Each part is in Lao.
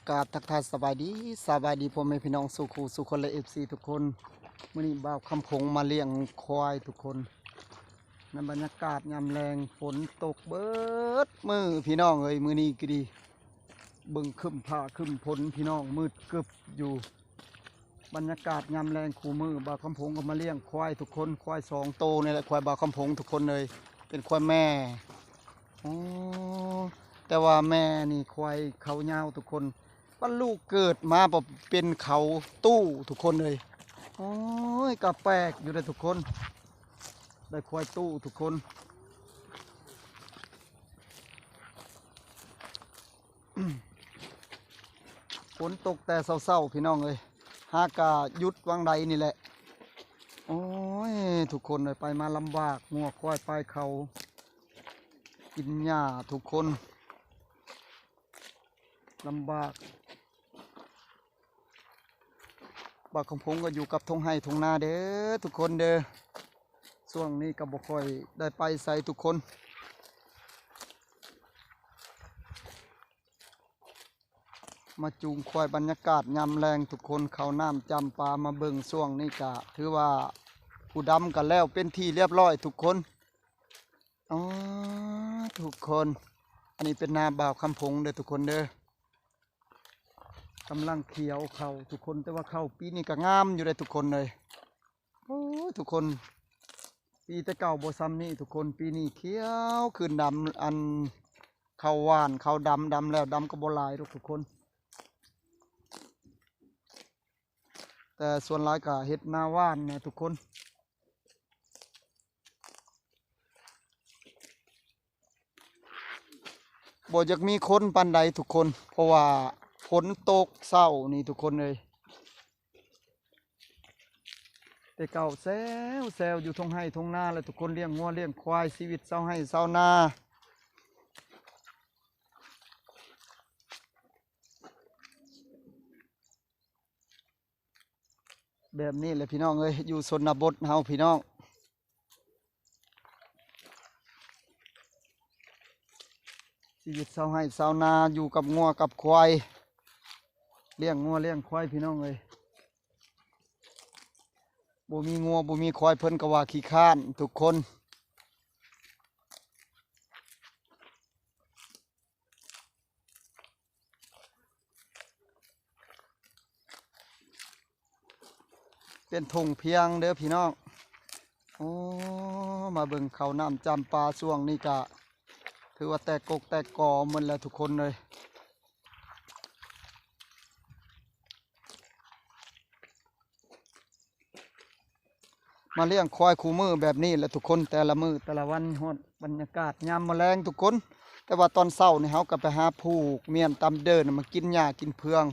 ກາບທັກທາຍສະບາຍດີ, ສະບາຍດີພໍ່ແມ່ພີ່ນ້ອງສູ່ຄູ່ສູ່ຄົນ ແລະ ເອັຟຊີທຸກຄົນ. ມື້ນີ້ບ່າວຄຳພົງມາລ້ຽງຄວາຍທຸກຄົນ. ໃນບັນຍາກາດຍາມແລງ ຝົນຕົກເບິດມື້ພີ່ນ້ອງເອີຍ, ມື້ນີ້ກໍດີ ເບິ່ງຄຶ້ມຟ້າຄຶ້ມຝົນພີ່ນ້ອງ, ມືດກຶບຢູ່. ບັນຍາກາດຍາມແລງຄູ່ມື້ ບ່າວຄຳພົງກໍມາລ້ຽງຄວາຍທຸກຄົນ, ຄວາຍສອງໂຕນີ້ແຫຼະ, ຄວາຍບ່າວຄຳພົງທຸກຄົນເອີຍ, ເປັນຄວາຍແມ່. ໂອ້ ແຕ່ວ່າແມ່ນີ້ຄວາຍເຂົາຍາວທຸກຄົນ, ບັດລູກເກີດມາບໍ່ເປັນເຂົາຕູ້ທຸກຄົນເອີຍ. ໂອ້ຍ ກໍແປກຢູ່ເດ້ທຸກຄົນ, ໄດ້ຄວາຍຕູ້ທຸກຄົນ. ຝົນຕົກແຕ່ເຊົ້າໆ ພີ່ນ້ອງເອີຍ, ຫາກະຢຸດຫວ່າງໃດນີ້ແຫຼະ. ໂອ້ຍ ທຸກຄົນເອີຍ, ໄປມາລຳບາກ, ງົວຄວາຍປາຍເຂົາກິນຫຍ້າທຸກຄົນ, ລຳບາກ. ບ່າວຄຳພົງກໍຢູ່ກັບທົ່ງໄຮ່ທົ່ງນາເດີທຸກຄົນເດີ. ຊ່ວງນີ້ກໍບໍ່ຄ່ອຍໄດ້ໄປໃສທຸກຄົນ, ມາຈູງຄວາຍບັນຍາກາດຍາມແລງທຸກຄົນ, ເຂົ້ານ້ຳຈຳປາມາເບິ່ງ. ຊ່ວງນີ້ກະຖືວ່າຜູ້ດຳກໍແລ້ວເປັນທີ່ລຽບຮ້ອຍທຸກຄົນ. ອໍ ທຸກຄົນ, ອັນນີ້ເປັນນາບ່າວຄຳພົງເດີທຸກຄົນເດີ. ກຳລັງຂຽວເຂົ້າທຸກຄົນ, ແຕ່ວ່າເຂົ້າປີນີ້ກໍງາມຢູ່ເດ້ທຸກຄົນເອີຍ. ໂອ້ຍ ທຸກຄົນ, ປີແຕ່ເກົ່າບໍ່ຊ່ຳນີ້ທຸກຄົນ, ປີນີ້ຂຽວຂຶ້ນດຳ. ອັນເຂົ້າຫວ່ານເຂົ້າດຳ, ດຳແລ້ວ, ດຳກໍບໍ່ຫຼາຍດອກທຸກຄົນ, ແຕ່ສ່ວນຫຼາຍກໍເຮັດນາຫວ່ານນະທຸກຄົນ. ບໍ່ຢາກມີຄົນປານໃດທຸກຄົນ, ເພາະວ່າຝົນຕົກເຊົ້ານີ້ທຸກຄົນເອີຍ. ແຕ່ເກົ່າແຊວໆ ຢູ່ທົ່ງໄຮ່ທົ່ງນາແຫຼະທຸກຄົນ, ລ້ຽງງົວລ້ຽງຄວາຍ, ຊີວິດຊາວໄຮ່ຊາວນາ. ແບບນີ້ແຫຼະພີ່ນ້ອງເອີຍ, ຢູ່ຊົນນະບົດເຮົາພີ່ນ້ອງ, ຊີວິດຊາວໄຮ່ຊາວນາ, ຢູ່ກັບງົວກັບຄວາຍ, ລ້ຽງງົວລ້ຽງຄວາຍພີ່ນ້ອງເອີຍ. ບໍ່ມີງົວບໍ່ມີຄວາຍ ເພິ່ນກໍວ່າຂີ້ຄ້ານທຸກຄົນ. ເປັນທົ່ງພຽງເດີພີ່ນ້ອງ. ໂອ້ ມາເບິ່ງເຂົ້ານ້ຳຈຳປາ, ຊ່ວງນີ້ກະຖືວ່າແຕກກົກແຕກກໍໝົດແລ້ວທຸກຄົນເອີຍ. ມາລ້ຽງຄວາຍຄູ່ມື້ແບບນີ້ແຫຼະທຸກຄົນ, ແຕ່ລະມື້ແຕ່ລະວັນ, ຮອດບັນຍາກາດຍາມມາແລງທຸກຄົນ. ແຕ່ວ່າຕອນເຊົ້ານີ້ເຮົາກໍໄປຫາຜູກມ້ຽນຕາມເດີ່ນມາກິນຫຍ້າກິນເຜືອງ,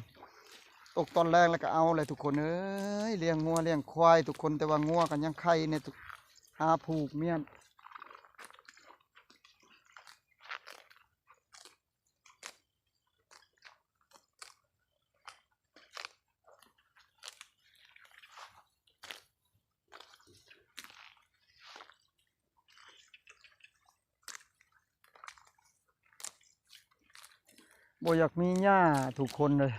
ຕົກຕອນແລງແລ້ວກໍເອົາແຫຼະທຸກຄົນເອີຍ. ລ້ຽງງົວລ້ຽງຄວາຍທຸກຄົນ, ແຕ່ວ່າງົວກໍຍັງໄຂ່ໃນ ຫາຜູກມ້ຽນ. ບໍ່ຢາກມີຫຍ້າທຸກຄົນເອີຍ,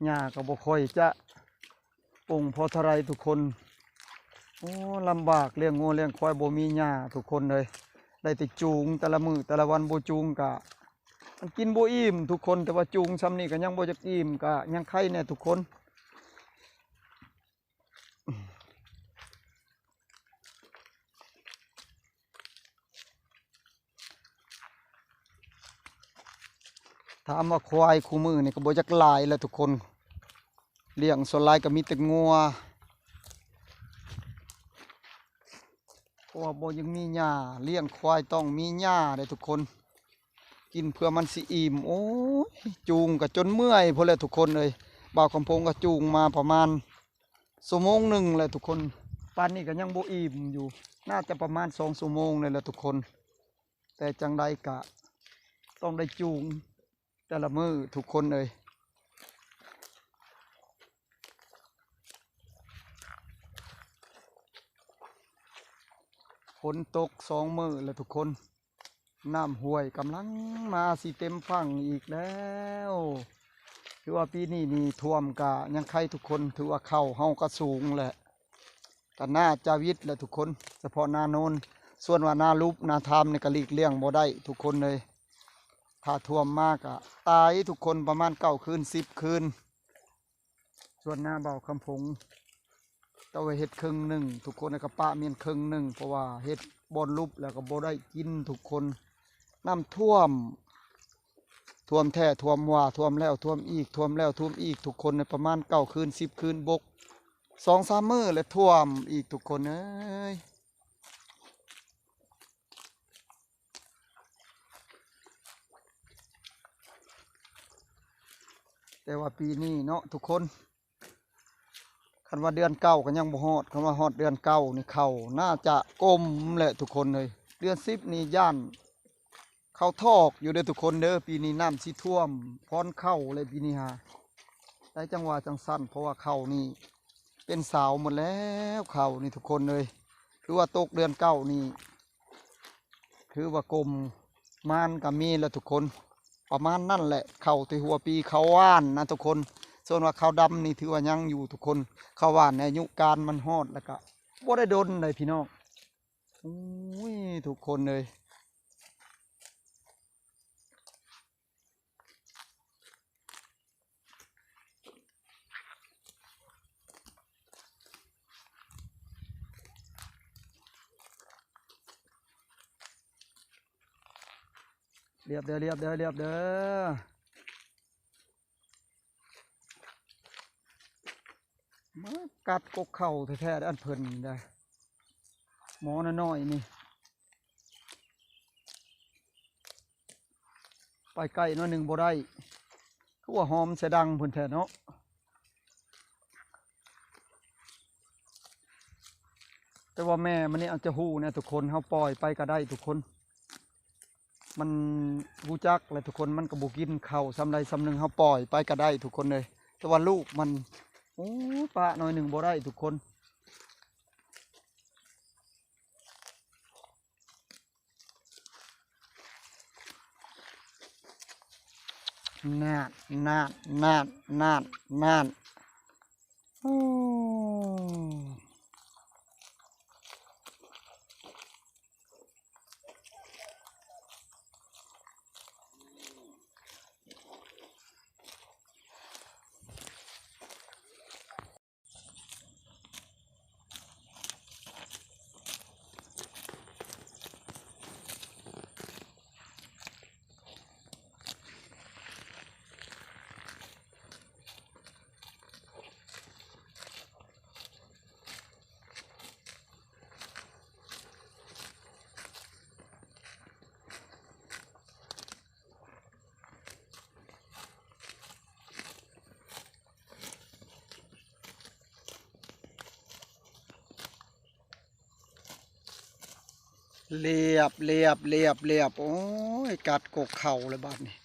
ຫຍ້າກໍບໍ່ຄ່ອຍຈະ ປົງພໍເທົ່າໃດທຸກຄົນ. ໂອ້ ລຳບາກລ້ຽງງົວລ້ຽງຄວາຍ ບໍ່ມີຫຍ້າທຸກຄົນເອີຍ, ໄດ້ແຕ່ຈູງແຕ່ລະມື້ແຕ່ລະວັນ, ບໍ່ຈູງກະມັນກິນບໍ່ອີ່ມທຸກຄົນ. ແຕ່ວ່າຈູງຊ່ຳນີ້ກໍຍັງບໍ່ຢາກອີ່ມ, ກະຍັງໄຄແດ່ທຸກຄົນ. ຖາມວ່າຄວາຍຄູ່ມື້ນີ້ກໍບໍ່ຈັກຫຼາຍແຫຼະທຸກຄົນ, ລ້ຽງສ່ວນຫຼາຍກໍມີແຕ່ງົວ, ເພາະວ່າບໍ່ຍັງມີຫຍ້າ. ລ້ຽງຄວາຍຕ້ອງມີຫຍ້າເດ້ທຸກຄົນ, ກິນເພື່ອມັນຊິອີ່ມ. ໂອ້ຍ ຈູງກໍຈົນເມື່ອຍພຸ້ນແຫຼະທຸກຄົນເອີຍ. ບ່າວຄຳພົງກໍຈູງມາປະມານຊົ່ວໂມງໜຶ່ງແຫຼະທຸກຄົນ, ປານນີ້ກໍຍັງບໍ່ອີ່ມຢູ່, ໜ້າຈະປະມານສອງຊົ່ວໂມງນີ້ແຫຼະທຸກຄົນ. ແຕ່ຈັ່ງໃດກະຕ້ອງໄດ້ຈູງແຕ່ລະມື້ທຸກຄົນເອີຍ. ຝົນຕົກສອງມື້ແລ້ວທຸກຄົນ, ນ້ຳຫ້ວຍກຳລັງມາຊິເຕັມຝັ່ງອີກແລ້ວ. ຖືວ່າປີນີ້ນີ້ຖ້ວມກະຍັງໄຄທຸກຄົນ ຖືວ່າເຂົ້າເຮົາກະສູງແຫຼະ ກະໜ້າຈະວິດແຫຼະທຸກຄົນ ສະເພາະນາໂນນ. ສ່ວນວ່ານາຫຼຸບນາທາມນີ້ກະຫຼີກລ່ຽງບໍ່ໄດ້ທຸກຄົນເລີຍ ຖ້າຖ້ວມມາກະຕາຍທຸກຄົນ ປະມານເກົ້າຄືນ ສິບຄືນ. ສ່ວນນາບ່າວຄຳພົງ ເຈົ້າໄວ້ເຮັດເຄິ່ງໜຶ່ງທຸກຄົນ ແລ້ວກະປະແມ່ນເຄິ່ງໜຶ່ງ ເພາະວ່າເຮັດບ່ອນຫຼຸບແລ້ວກະບໍ່ໄດ້ກິນທຸກຄົນ ນ້ຳຖ້ວມ ຖ້ວມແທ້ຖ້ວມວ່າ ຖ້ວມແລ້ວຖ້ວມອີກ ຖ້ວມແລ້ວຖ້ວມອີກທຸກຄົນ ປະມານເກົ້າຄືນ ສິບຄືນ ບົກສອງສາມມື້ແລ້ວຖ້ວມອີກທຸກຄົນເອີຍ. ແຕ່ວ່າປີນີ້ເນາະທຸກຄົນ ຄັນວ່າເດືອນເກົ້າກະຍັງບໍ່ຮອດ ຄັນວ່າຮອດເດືອນເກົ້ານີ້ເຂົ້າໜ້າຈະກົມແຫຼະທຸກຄົນເອີຍ. ເດືອນສິບນີ້ຢ້ານເຂົ້າຖອກຢູ່ເດີທຸກຄົນເດີ ປີນີ້ນ້ຳຊິຖ້ວມພອນເຂົ້າເລີຍປີນີ້ຫາ ໄດ້ຈັ່ງວ່າຈັ່ງຊັ້ນ ເພາະວ່າເຂົ້ານີ້ເປັນສາວໝົດແລ້ວ ເຂົ້ານີ້ທຸກຄົນເອີຍ ຄືວ່າຕົກເດືອນເກົ້ານີ້ ຖືວ່າກົມ ມັນກະມີແຫຼະທຸກຄົນ ປະມານນັ້ນແຫຼະ ເຂົ້າທີ່ຫົວປີເຂົ້າຫວ່ານນະທຸກຄົນ. ສ່ວນວ່າເຂົ້າດຳນີ້ຖືວ່າຍັງຢູ່ທຸກຄົນ ເຂົ້າຫວ່ານໃນອາຍຸການມັນຮອດ ແລ້ວກະບໍ່ໄດ້ດົນໃດພີ່ນ້ອງ. ໂອ້ຍ ທຸກຄົນເອີຍ ລຽບເດີ ລຽບເດີ ລຽບເດີ. ມາກັດກົກເຂົ້າແທ້ໆ ອັນເພິ່ນນີ້ໄດ໋ ໝໍນ້ອຍໆນີ້ ໄປໃກ້ໜ້ອຍໜຶ່ງບໍ່ໄດ້ ຄືວ່າຫອມສະດັງເພິ່ນແທ້ເນາະ. ແຕ່ວ່າແມ່ມັນນີ້ອາດຈະຮູ້ແນ່ທຸກຄົນ ເຮົາປ່ອຍໄປກະໄດ້ທຸກຄົນ ມັນຮູ້ຈັກແຫຼະທຸກຄົນ ມັນກະບໍ່ກິນເຂົ້າສ່ຳໃດສ່ຳໜຶ່ງ ເຮົາປ່ອຍໄປກະໄດ້ທຸກຄົນເອີຍ. ແຕ່ວ່າລູກມັນ ໂອ້ຍ ປະໜ້ອຍໜຶ່ງບໍ່ໄດ້ທຸກຄົນ. ນານ ນານ ນານ ນານ ນານ. ໂອ້. ລຽບ ລຽບ ລຽບ ລຽບ. ໂອ້ຍ ກັດກົກເຂົ້າແລ້ວບາດນີ້